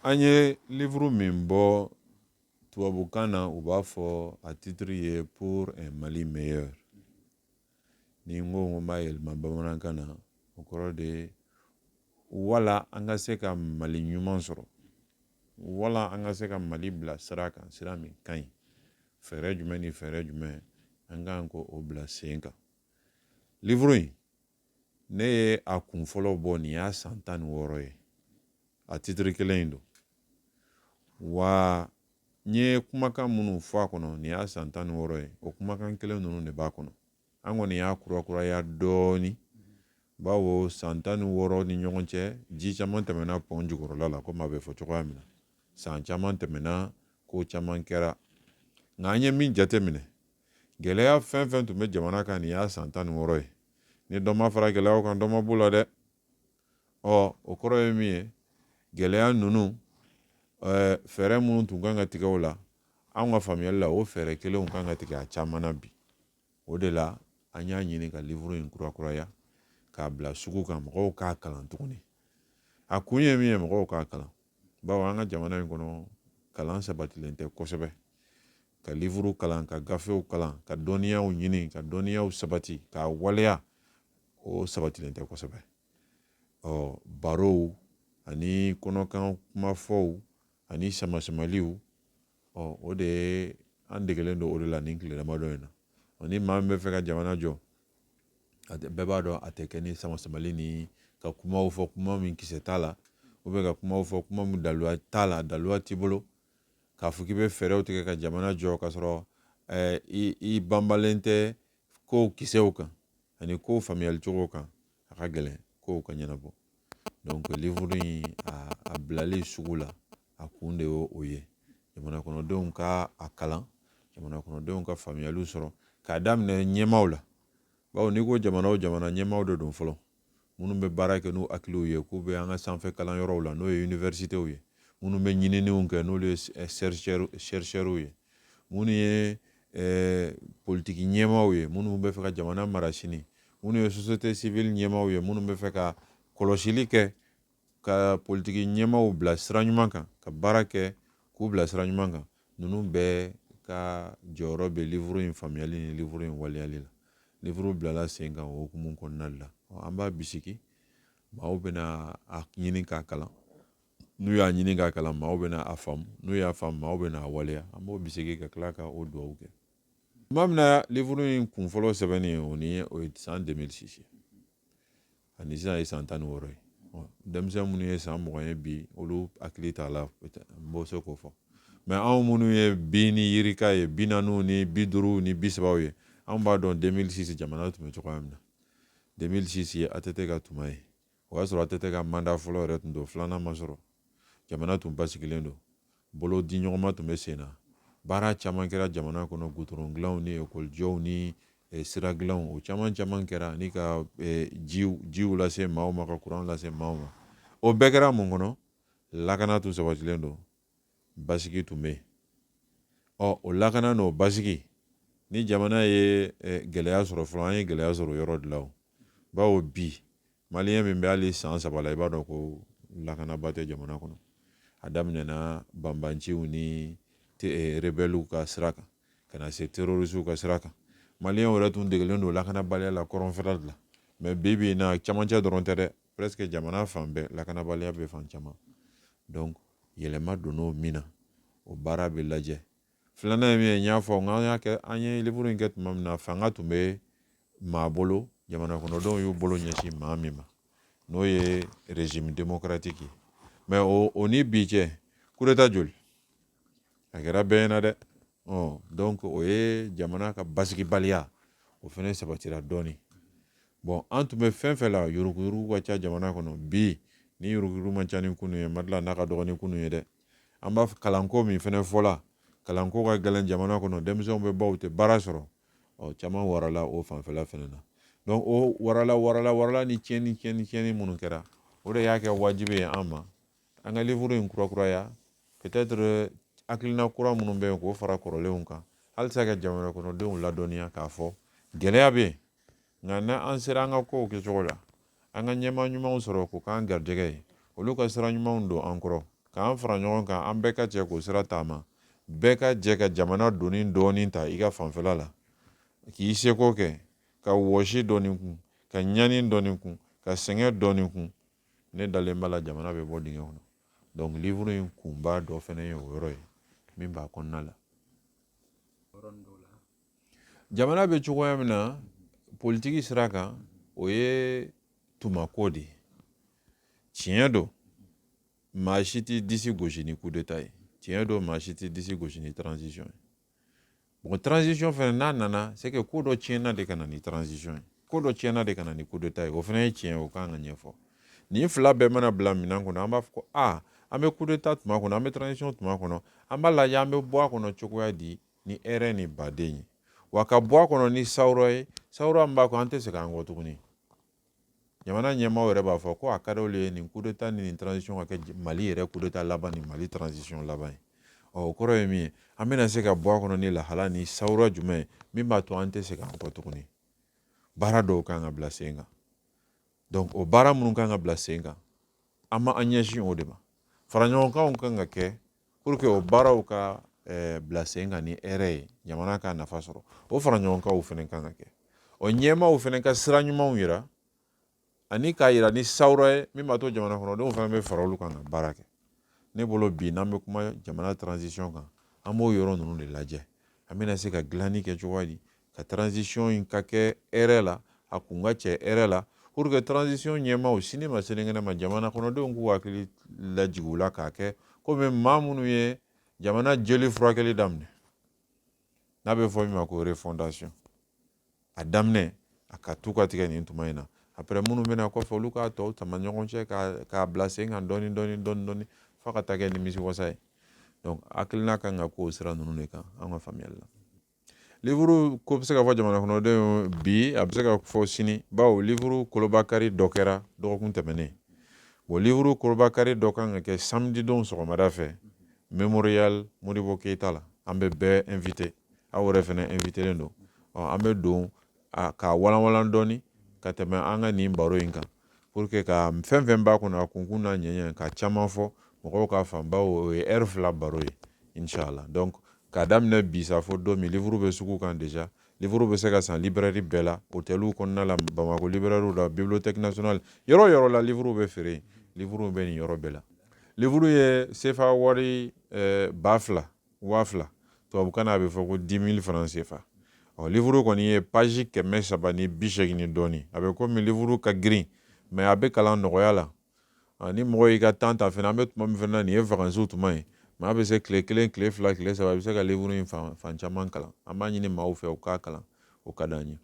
An ye livre min bɔ tubabukan na, u b'a fɔ a titre ye "Pour un Mali meilleur". Ni n ko n b'a yɛlɛma bamanankan na, o kɔrɔ de ye wala an ka se ka Mali ɲuman sɔrɔ, wala an ka se ka Mali bila sira kan, sira min ka ɲi. Fɛɛrɛ jumɛn ni fɛɛrɛ jumɛn an kan k'o bila sen kan? Livre in, ne ye a kun fɔlɔ bɔ, nin y'a san 16 ye. A titre kelen in don wa. N ye kumakan minnu fɔ a kɔnɔ, nin y'a san 16 ye, o kumakan kelen ninnu de b'a kɔnɔ. An kɔni y'a kurakuraya dɔɔni, bawo san 16 ni ɲɔgɔn cɛ, ji caman tɛmɛna pɔn jukɔrɔla la, komi a bɛ fɔ cogoya min na. San caman tɛmɛna, ko caman kɛra. Nka an ye min jate minɛ, gɛlɛya fɛn fɛn tun bɛ jamana kan, nin y'a san 16 ye, ni dɔ ma fara gɛlɛyaw kan, dɔ ma b'u la dɛ. Ɔ, o kɔrɔ ye min ye, gɛlɛya ninnu, fɛɛrɛ minnu tun kan ka tigɛ o la, anw ka faamuyali la, o fɛɛrɛ kelenw kan ka tigɛ a caman na bi. O de la an y'a ɲini ka livre in kurakuraya k'a bila sugu kan, mɔgɔw k'a kalan tuguni. A kun ye min ye, mɔgɔw k'a kalan, bawo an ka jamana in kɔnɔ, kalan sabatilen tɛ kosɛbɛ. Ka livre kalan, ka gafew kalan, ka dɔnniyaw ɲini, ka dɔnniyaw sabati k'a waleya, o sabatilen tɛ kosɛbɛ. Ɔ, barow ani kɔnɔkan kumafɔw ani samasamaliw, ɔ, o de ye an degelen don o de la nin tile damadɔ in na. Ni maa min bɛ fɛ ka jamana jɔ, bɛɛ b'a dɔn a tɛ kɛ ni samasamali ni ka kumaw fɔ, kuma min kisɛ t'a la, ka kumaw fɔ, kuma min daluya t'a la, daluya t'i bolo k'a fɔ k'i bɛ fɛɛrɛw tigɛ ka jamana jɔ, ka sɔrɔ i banbalen tɛ kow kisɛw kan ani kow faamuyali cogo kan. A ka gɛlɛn kow ka ɲɛnabɔ. Donc livre in, a bilali sugu la, a kun de ye o ye: jamana kɔnɔdenw ka a kalan, jamana kɔnɔdenw ka faamuyaliw sɔrɔ, k'a daminɛ ɲɛmaaw la. Bawo n'i ko jamana o jamana, ɲɛmaaw de don fɔlɔ, minnu bɛ baara kɛ n'u hakiliw ye, k'u bɛ an ka sanfɛ kalanyɔrɔw la, n'o ye universitéw ye, minnu bɛ ɲininiw kɛ, n'olu ye chercheurs ye, minnu ye politiki ɲɛmaaw ye, minnu bɛ fɛ ka jamana mara sini, minnu ye société civile ɲɛmaaw ye, minnu bɛ fɛ ka kɔlɔsili kɛ, ka politiki ɲɛmaaw bila sira ɲuman kan, ka baara kɛ k'u bila sira ɲuman kan. Ninnu bɛɛ ka jɔyɔrɔ bɛ livre in faamuyali ni livre in waleyali la. Livre bilala sen kan o hukumu kɔnɔna la. An b'a bisigi maaw bɛna a ɲini k'a kalan. N'u y'a ɲini k'a kalan, maaw bɛna a faamu. N'u y'a faamu, maaw bɛna a waleya. An b'o bisigi ka tila ka o dugawu kɛ. Tuma min na livre in kun fɔlɔ sɛbɛnni, o ni o ye san 2006 ye, ani sisan ye san 16 ye. Denmisɛn minnu ye san 20 ye bi, olu hakili t'a la, n b'o se k'o fɔ. Mais anw minnu ye bi ni yirika ye, 40 ni 50 ni 30 ye, anw b'a dɔn 2006 jamana tun bɛ cogoya min na. 2006 ye ATT ka tuma ye. O y'a sɔrɔ ATT ka mandat fɔlɔ yɛrɛ tun don, filanan ma sɔrɔ. Jamana tun basigilen don, bolo di ɲɔgɔnma tun bɛ sen na, baara caman kɛra jamana kɔnɔ, gudɔrɔn dilanw ni ekɔlijɔw ni sira dilanw, o caman caman kɛra, ani ka jiw lase maaw ma, ka kuran lase maaw ma. O bɛɛ kɛra mun kɔnɔ? Lakana tun sabatilen don, basigi tun bɛ yen. Ɔ, o lakana n'o basigi ni jamana ye gɛlɛya sɔrɔ fɔlɔ, an ye gɛlɛya sɔrɔ yɔrɔ de la. O bawo bi, maliyɛn min bɛ hali san 3 la, i b'a dɔn ko lakanaba tɛ jamana kɔnɔ. A daminɛna banbanciw ni rebelles ka sira kan, ka na se terroristes ka sira kan. Maliyɛnw yɛrɛ tun degelen don lakanabaliya la kɔrɔnfɛla de la. Mais bi bi in na, camancɛ dɔrɔn tɛ dɛ, presque jamana fan bɛɛ, lakanabaliya bɛ fan caman. Donc yɛlɛma donn'o min na, o baara bɛ lajɛ. Filanan ye min ye, n y'a fɔ n k'an y'a kɛ, an ye livre in kɛ tuma min na, fanga tun bɛ maa bolo, jamana kɔnɔdenw y'u bolo ɲɛsin maa min ma, n'o ye régime démocratique ye. Mais o ni bi cɛ, coup d'état joli a kɛra bɛɛ ɲɛna dɛ. Ɔ, donc o ye jamana ka basigibaliya, o fɛnɛ sabatira dɔɔni. Bon, an tun bɛ fɛn fɛn la, yuruguyurugu ka ca jamana kɔnɔ bi. Ni yuruguyurugu man ca ni kunu ye, madila n'a ka dɔgɔ ni kunu ye dɛ. An b'a kalanko min fɛnɛ fɔla, kalanko ka gɛlɛn jamana kɔnɔ, denmisɛnw bɛ bɔ, u tɛ baara sɔrɔ. Ɔ, caman warala o fanfɛla fɛnɛ na. Donc o warala warala warala ni tiɲɛni tiɲɛni tiɲɛni minnu kɛra, o de y'a kɛ wajibi ye an ma, an ka livre in kurakuraya, peut-être hakilina kura minnu bɛ yen, k'o fara kɔrɔlenw kan, halisa ka jamana kɔnɔdenw ladɔnniya k'a fɔ gɛlɛya bɛ yen. Nka n'an sera an ka kow kɛcogo la, an ka ɲɛmaa ɲumanw sɔrɔ k'o k'an garijɛgɛ ye, olu ka sira ɲumanw don an kɔrɔ. K'an fara ɲɔgɔn kan, an bɛɛ ka jɛ k'o sira taama, bɛɛ ka jɛ ka jamana doni dɔɔnin ta i ka fanfɛla la, k'i seko kɛ, ka wɔsi dɔɔnin kun, ka ɲani dɔɔnin kun, ka sɛgɛn dɔɔnin kun. Ne dalen b'a la, jamana bɛ bɔ dingɛ kɔnɔ. Donc livre in kunba dɔ fɛnɛ ye o yɔrɔ ye min b'a kɔnɔna la. Jamana bɛ cogoya min na politiki sira kan, o ye tumako de ye. Tiɲɛ don, maa si t'i disi gosi ni coup d'état ye. Tiɲɛ don, maa si t'i disi gosi ni transition ye. Bon, transition fɛnɛ n'a nana, c'est que ko dɔ tiɲɛna de ka na ni transition ye, ko dɔ tiɲɛna de ka na ni coup d'état ye. O fɛnɛ ye tiɲɛ, o kan ka ɲɛfɔ. Nin fila bɛɛ mana bila minɛn kɔnɔ, an b'a fɔ ko aa, an bɛ coup d'état tuma kɔnɔ, an bɛ transition tuma kɔnɔ, an b'a lajɛ an bɛ bɔ a kɔnɔ cogoya di ni hɛrɛ ni baden ye, wa ka bɔ a kɔnɔ ni sawura ye, sawura min b'a kɔnɔ, an tɛ segin an kɔ tuguni. Jamana ɲɛmaaw yɛrɛ b'a fɔ ko a ka d'olu ye nin coup d'état ni nin transition ka kɛ Mali yɛrɛ coup d'état laban ni Mali transition laban ye. Ɔ, o kɔrɔ ye min ye, an bɛna se ka bɔ a kɔnɔ ni lahala ni sawura jumɛn ye min b'a to an tɛ segin an kɔ tuguni? Baara dɔw kan ka bila sen kan. Donc o baara minnu kan ka bila sen kan, an ma an ɲɛsin o de ma. Fara ɲɔgɔnkanw kan ka kɛ pour que o baaraw ka bila sen kan ni hɛrɛ ye, jamana ka nafa sɔrɔ. O fara ɲɔgɔnkanw fana kan ka kɛ, o ɲɛmaaw fana ka sira ɲumanw yira ani k'a yira ni sawura ye min b'a to jamana kɔnɔdenw fana bɛ fara olu kan ka baara kɛ. Ne bolo, bi n'an bɛ kuma jamana transition kan, an b'o yɔrɔ ninnu de lajɛ. An bɛna se ka dilanni kɛ cogoya di ka transition in ka kɛ hɛrɛ la, a kun ka cɛ hɛrɛ la, pour que transition ɲɛmaaw, sini ma sinikɛnɛ ma, jamana kɔnɔdenw k'u hakili lajigin u la, k'a kɛ komi maa minnu ye jamana jeli furakɛli daminɛ, n'a bɛ fɔ min ma ko refondation. A daminɛ, a ka tu ka tigɛ nin tuma in na. Après, minnu bɛna kɔfɛ, olu k'a tɔw tama ɲɔgɔn cɛ k'a bila sen kan dɔɔni dɔɔni dɔɔni dɔɔni, fo ka taa kɛ nimisi wasa ye. Donc hakilina kan ka k'o sira ninnu de kan, an ka faamuyali la. Livre ko bɛ se ka fɔ jamana kɔnɔdenw bi, a bɛ se ka fɔ sini, bawo livre kolobakari dɔ kɛra dɔgɔkun tɛmɛnen. Bon, livre kolobakari dɔ kan ka kɛ samedi don sɔgɔmada fɛ, Mémorial Modibo Keyita la. An bɛ bɛɛ invité, aw yɛrɛ fɛnɛ invité don. Ɔ, an bɛ don k'a walanwalan dɔɔni ka tɛmɛ an ka nin baro in kan, pour que ka fɛn fɛn b'a kɔnɔ, a kunkun n'a ɲɛɲɛ, ka caman fɔ mɔgɔw ka faamu, bawo o ye heure 2 baro ye, inshallah. Donc k'a daminɛ bi sa fo don min, livre bɛ sugu kan déjà. Livre bɛ se ka san librairie bɛɛ la, hôteliw kɔnɔna la, Bamakɔ librairie la, Bibliothèque nationale, yɔrɔ o yɔrɔ la livre bɛ feere yen. Livre bɛ nin yɔrɔ bɛɛ la. Livre ye CFA wari 2000, 2000, tubabukan na a bɛ fɔ ko 10 000 francs CFA. Ɔ, livre kɔni ye page 380 ni dɔɔni. A bɛ komi livre ka girin, mais a bɛ kalan nɔgɔya la. Ni mɔgɔ y'i ka temps ta fɛnɛ, an bɛ tuma min fɛnɛ na, nin ye vacances tuma ye, maa bɛ se tile 1, tile 2, tile 3, i bɛ se ka livre in fan fan caman kalan. An b'a ɲini maaw fɛ u k'a kalan, o ka d'an ye.